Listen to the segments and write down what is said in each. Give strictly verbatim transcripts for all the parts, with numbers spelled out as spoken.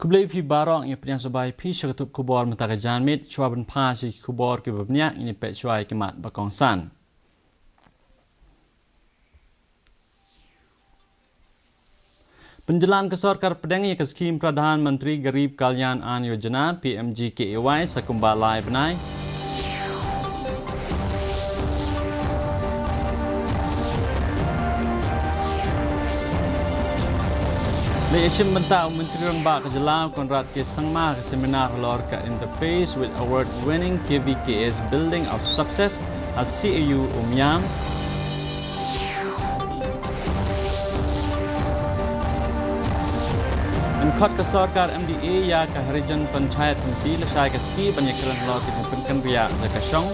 Khublei phi baroh, ngi pdiang sngewbha ïa phi sha ka tnat khubor mynta ka janmiet. Shuwa ban phai sha ki khubor kiba bniah, ngin ïa peit shuwa ïa ki mat ba kongsan. Pynjlan ka sorkar pdeng ïa ka skhim Pradhan Mantri Garib Kalyan Ann Yojana, P M G K A Y, sa kumba lai bnai. Leit ïashim bynta u Myntri Rangbah ka jylla u Conrad K Sangma ha ka seminar halor ka Interface with Award Winning K V K S Building of Success ha C A U Umiam. Pynkhot ka sorkar M D A ïa ka Harijan Panchayat Committee lashai ka sngi ban ïakren halor ka jingpynkynriah jaka shong.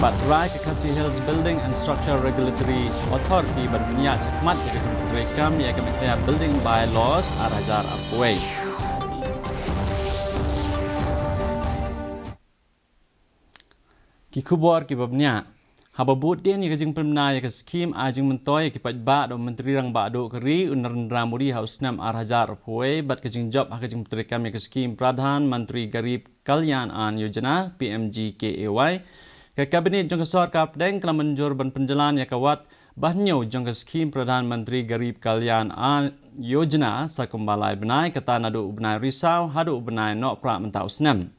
Bad rai ka Khasi Hills Building and Structure Regulatory Authority ban pynïaid shakhmat ïa ka jingpyntreikam ïa ka Meghalaya Building Bylaws ar hajar arphew wei. Ki khubor kiba bniah. Haba bud dien ïa ka jingpynbna ïa ka skhim ai jingmyntoi ïa ki paidbah da u Myntri Rangbah Duh ka ri u Narendra Modi ha u snem ar hajar arphew wei bad ka jingjop ha ka jingpyntreikam ïa ka skhim Pradhan Mantri Garib Kalyan Ann Yojana, P M G K A Y, ka Cabinet jong ka sorkar pdeng ka la mynjur ban pynjlan ïa ka wat ba hynñiew jong ka skhim Pradhan Mantri Garib Kalyan Ann Yojana sa kumba lai bnai, kata naduh u bnai Risaw haduh u bnai Nohprah mynta u snem.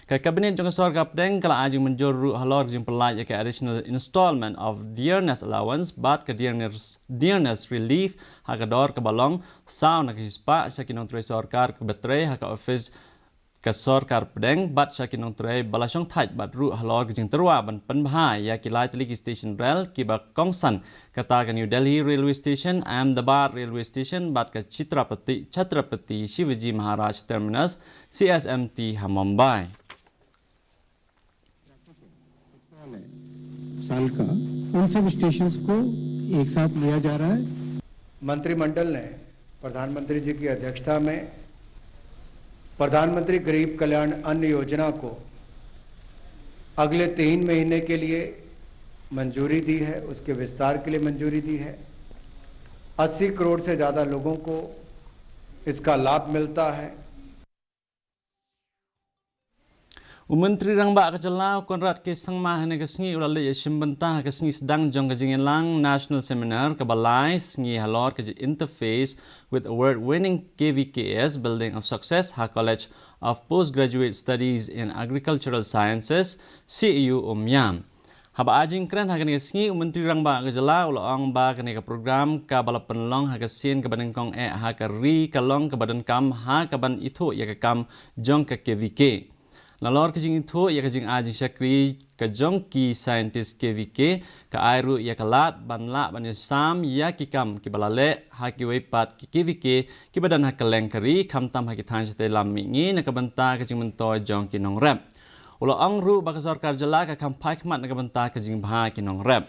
Ka Cabinet jong ka sorkar pdeng ka la ai jingmynjur ruh halor ka jingpyllait ïa ka Additional Installment of Dearness Allowance bad ka Dearness, Dearness Relief ha ka dor kaba long saw na ka shispah sha ki nongtrei sorkar kiba trei ha ka ophis ka sorkar pdeng bad sha ki nongtrei ba la shongthait bad ruh halor ka jingtyrwa ban pynbha ïa ki lai tylli ki station rel kiba kongsan, kata ka New Delhi Railway Station, Ahmedabad Railway Station bad ka Chhatrapati, Chhatrapati Shivaji Maharaj Terminus, C S M T, ha Mumbai. साल का, उन सब स्टेशंस को एक साथ लिया जा रहा है। मंत्रिमंडल ने प्रधानमंत्री जी की अध्यक्षता में प्रधानमंत्री गरीब कल्याण अन्न योजना को अगले तीन महीने के लिए मंजूरी दी है, उसके विस्तार के लिए मंजूरी दी है। अस्सी करोड़ से ज़्यादा लोगों को इसका लाभ मिलता है। U Myntri Rangbah ka jylla u Conrad K Sangma hynne ka sngi u la leit ïashim bynta ha ka sngi sdang jong ka jingïalang National Seminar kaba lai sngi halor ka Interface with Award Winning K V K S Building of Success ha College of Postgraduate Studies in Agricultural Sciences, C A U Umiam. Haba ai jingkren ha kane ka sngi, u Myntri Rangbah ka jylla u la ong ba kane ka program kaba la pynlong ha ka sien kaba nyngkong eh ha ka ri ka long kaba donkam ha kaban ithuh ïa ka kam jong ka K V K. Nalor ka jingithuh ïa ka jingai jingshakri ka jong ki scientist K V K, ka ai ruh ïa ka lad ban lah ban ïasam ïa ki kam kiba la leh ha kiwei pat ki K V K kiba don ha kylleng ka ri, khamtam ha ki thaiñ shatei lam mihngi na ka bynta ka jingmyntoi jong ki nongrep. U la ong ruh ba ka sorkar jylla ka kham phai khmat na ka bynta ka jingbha ki nongrep.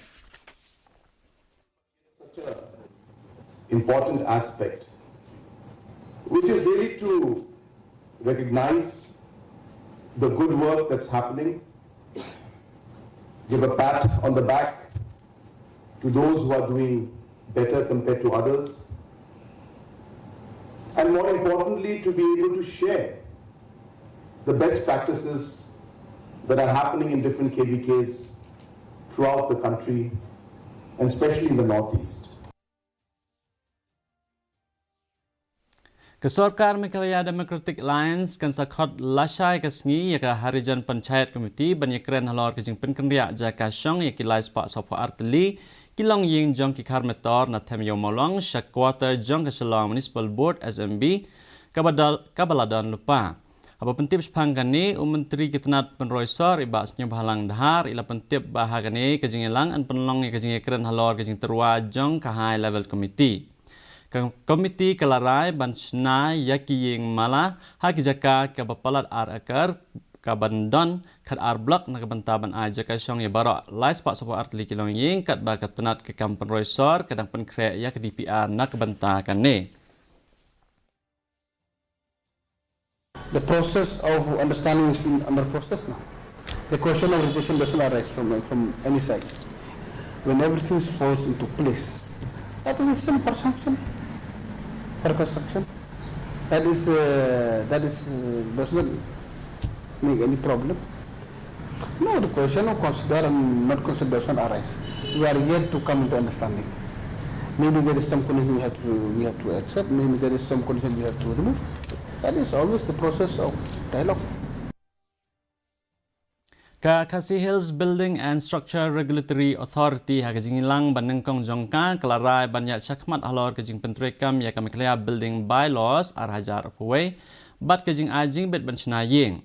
Such an important aspect, which is really to recognize the good work that's happening, give a pat on the back to those who are doing better compared to others, and more importantly, to be able to share the best practices that are happening in different K V Ks throughout the country, and especially in the Northeast. Ka sorkar Meghalaya Democratic Alliance kan sa khot lashai ka sngi ïa ka Harijan Panchayat Committee ban ïakren halor ka jingpynkynriah jaka shong ïa ki lai spah sawphew ar tylli ki longïing jong ki Khar Metor na Them Ïew Mawlong sha quarter jong ka Shillong Municipal Board, S M B, kaba dal-, kaba la don lypa. Haba pyntip shaphang kane, u Myntri ka tnat pynroi sor, i Bah Sniawbhalang Dhar, i la pyntip ba ha kane ka jingïalang yn pynlong ïa ka jingïakren halor ka jingtyrwa jong ka High Level Committee. Ka komiti ka la rai ban shna ïa ki ïing mala ha ki jaka kaba palat ar akar, kaban don khat ar block na ka bynta ban ai jaka shong ïa baroh lai spah sawphew ar tylli ki longïing, katba ka tnat ka kam pynroi sor ka dang pynkhreh ïa ka D P R na ka bynta kane. The process of understanding is in, under process now. The question of rejection does not arise from, from any side. When everything falls into place, that is the same for sanction, for construction. That is, uh, that is, uh, does not make any problem. No, the question of consider and not consider does not arise. We are yet to come into understanding. Maybe there is some condition we have to, we have to accept. Maybe there is some condition we have to remove. That is always the process of dialogue. Ka Khasi Hills Building and Structure Regulatory Authority ha ka jingïalang ba nyngkong jong ka ka la rai ban ïaid shakhmat halor ka jingpyntreikam ïa ka Meghalaya Building Bylaws ar hajar arphew wei bad ka jingai jingbit ban shna ïing.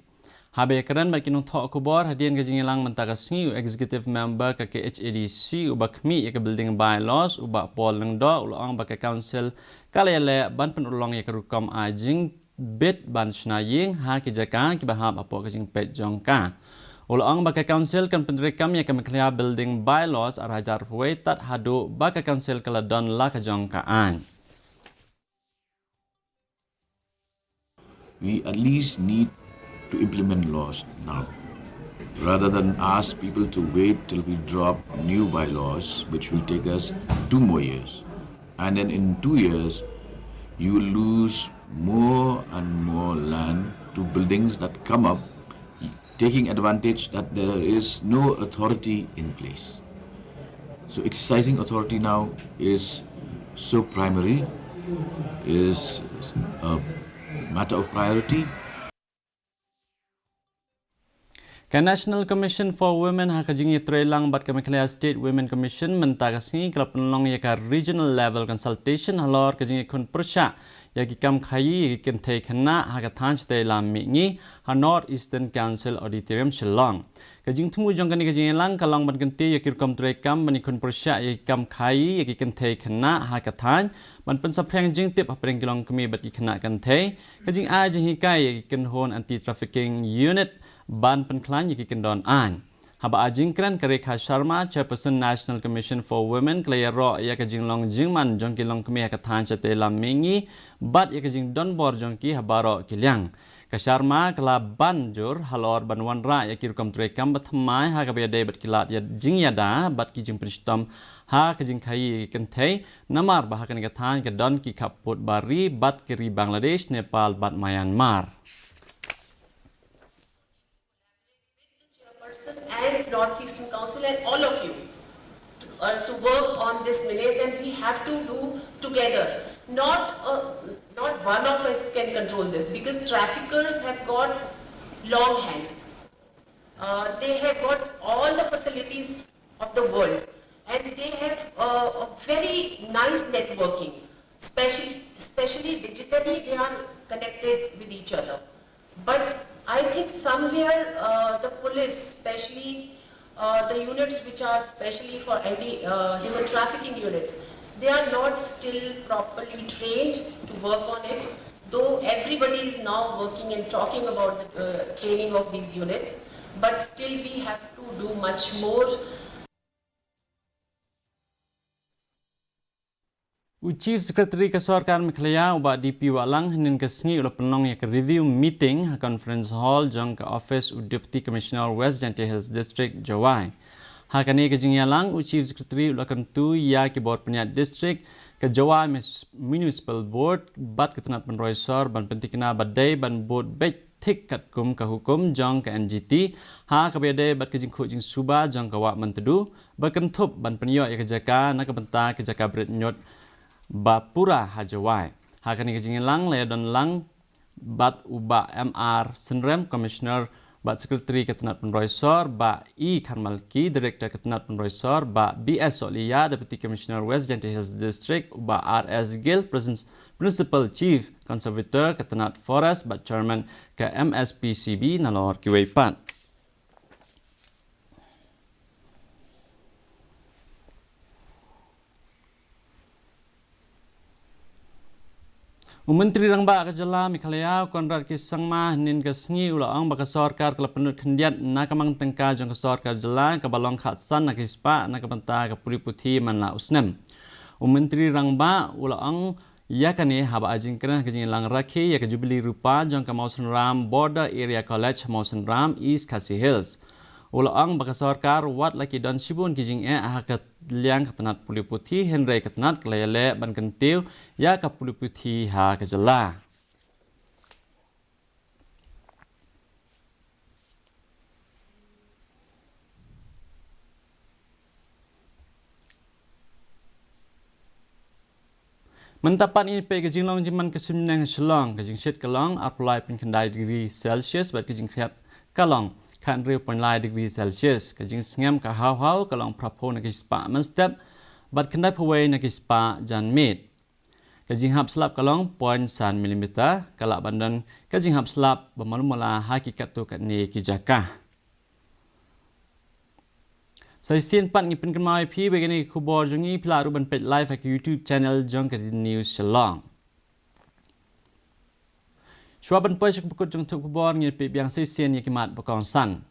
Haba ïakren bad ki nongthoh khubor hadien ka jingïalang mynta ka sngi, u Executive Member ka KHADC uba khmih ïa ka Building Bylaws, u Bah Paul Lyngdoh, u la ong ba ka Council ka la ïaleh ban pynurlong ïa ka rukom ai jing bit ban shna ïing ha ki jaka kiba hap hapoh ka jingpeit jong ka. U la ong ba ka Council kan pyntreikam ïa ka Meghalaya Building Bylaws ar hajar arphew wei tad haduh ba ka Council ka la don la ka jong ka aiñ. We at least need to implement laws now, rather than ask people to wait till we drop new bylaws, which will take us two more years. And then in two years, you will lose more and more land to buildings that come up, taking advantage that there is no authority in place. So exercising authority now is so primary, is a matter of priority. Ka National Commission for Women ha ka jingïatreilang bad ka Meghalaya State Women Commission mynta ka sngi ka la pynlong ïa ka Regional Level Consultation halor ka jingïakhun pyrshah ïa ki kam khaïi ïa ki kynthei khynnah ha ka thaiñ shatei lam mihngi ha North Eastern Council Auditorium, Shillong. Ka jingthmu jong kane ka jingïalang ka long ban kyntiew ïa ki rukom treikam ban ïakhun pyrshah ïa ki kam khaïi ïa ki kynthei khynnah ha ka thaiñ, ban pynsaphriang jingtip hapdeng ki longkmie bad ki khynnah kynthei, ka jingai jinghikai ïa ki kynhun Anti Trafficking Unit ban pynkhlaiñ ïa ki kyndon aiñ. Haba ai jingkren, ka Rekha Sharma, Chairperson National Commission for Women, ka la ïaroh ïa ka jinglong jingman jong ki longkmie ha ka thaiñ shatei lam mihngi bad ïa ka jingdonbor jong ki ha baroh ki liang. Ka Sharma ka la ban jur halor ban wanrah ïa ki rukom treikam bathymmai ha kaba ïadei bad ki lad jingïada bad ki jingpynshitom ha ka jingkhaïi ïa ki kynthei, namar ba ha kane ka thaiñ ka don ki khappud bar ri bad ki ri Bangladesh, Nepal bad Myanmar. Chairperson and North Eastern Council and all of you to, uh, to work on this menace, and we have to do together. Not, uh, not one of us can control this, because traffickers have got long hands. Uh, they have got all the facilities of the world, and they have, uh, a very nice networking, especially, especially digitally, they are connected with each other. But I think somewhere, uh, the police, especially, uh, the units which are specially for anti, uh, human trafficking units, they are not still properly trained to work on it. Though everybody is now working and talking about the, uh, training of these units, but still we have to do much more. U Chief Secretary ka Sorkar Meghalaya, u Bah D P Wahlang, hynnin ka sngi u la pynlong ïa ka review meeting ha Conference Hall jong ka office u Deputy Commissioner West Jaintia Hills District, Jowai. Ha kane ka jingïalang, u Chief Secretary u la kyntu ïa ki bor pynïaid district, ka Jowai Mis-, Municipal Board bad ka tnat pynroi sor ban pyntikna ba dei ban bud beit thik katkum ka hukum jong ka N G T ha kaba ïadei bad ka jingkhuid jingsuba jong ka Wah Myntdu, ba kynthup ban pynïoh ïa ka jaka na ka bynta ka jaka bret ñiut ba pura ha Jowai. Ha kane ka jingïalang la ïadon lang bad u Bah M R Synrem, Commissioner bad Secretary ka tnat pynroi sor, Bah E Kharmalki, Director ka tnat pynroi sor, Bah B S Sohliya, Deputy Commissioner West Jaintia Hills District, u Bah R S Gill, Prin-, Principal Chief Conservator ka tnat Forest bad Chairman ka M S P C B, nalor kiwei pat. U Myntri Rangbah ka Jylla Meghalaya, u Conrad K Sangma, hynnin ka sngi u la ong ba ka sorkar ka la pynlut khyndiat na ka mang tyngka jong ka sorkar jylla kaba long khatsan na ka spah na ka bynta ka pule puthi man la u snem. U Myntri Rangbah u la ong ïa kane haba ai jingkren ha ka jingïalang rakhe ïa ka Jubilee Rupa jong ka Mawsynram Border Area College, Mawsynram, East Khasi Hills. Pule ong ba ka sorkar wat la ki don shibun ki jingeh ha ka liang ka tnat pule puthi, hynrei ka tnat ka la ïaleh ban kyntiew ïa ka pule puthi ha ka jylla. Mynta pat ngin peit ka jinglong jingman ka suiñbneng ha Shillong. Ka jingshit ka long arphew lai point khyndai degree Celsius bad ka jingkhriat ka long khathynriew point lai degree Celsius. Ka jingsngem ka haw haw ka long phraphew na ki spah mynstep bad khyndaiphew wei na ki spah janmiet. Ka jinghap slap ka long point san millimeter, ka lah ban don ka jinghap slap ba malu mala ha ki katto katne ki jaka. Sa shisien pat ngi pynkynmaw ïa phi ba kine ki khubor jong ngi phi lah ruh ban peit live ha ki YouTube channel jong ka D D News Shillong. Shuwa ban poi sha ka bakut jong thup khubor, ngin peit biang sa shisien ïa ki mat ba kongsan.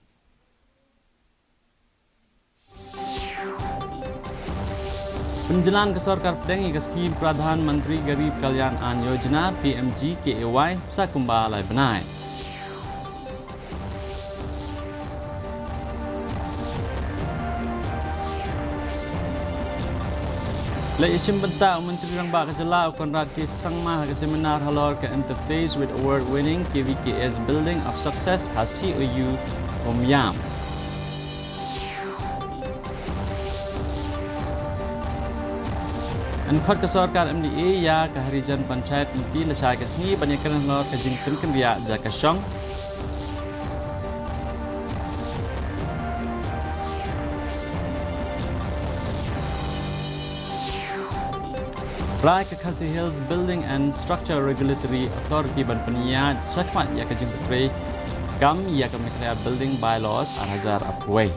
Pynjlan ka sorkar pdeng ïa ka skhim Pradhan Mantri Garib Kalyan Ann Yojana, P M G K A Y, sa kumba lai bnai. Leit ïashim bynta u Myntri Rangbah ka jylla u Conrad K Sangma ha ka seminar halor ka Interface with Award Winning K V K S Building of Success ha C O U Umiam. Yn khot ka sorkar M D A ïa ka Harijan Panchayat Committee lashai ka sngi ban ïakren halor ka jingpynkynriah jaka shong. Rai ka Khasi Hills Building and Structure Regulatory Authority ban pynïaid shakhmat ïa ka jingpynkhreh kam ïa ka Meghalaya Building Bylaws ar hajar arphew wei.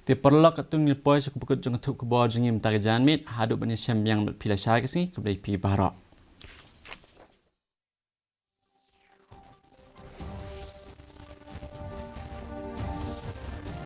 Te paralok, katto ngi poi sha ka bakut jong ka thup khubor jong ngi mynta ka janmiet, haduh ban ïashem biang bad phi lashai ka sngi, khublei phi baroh.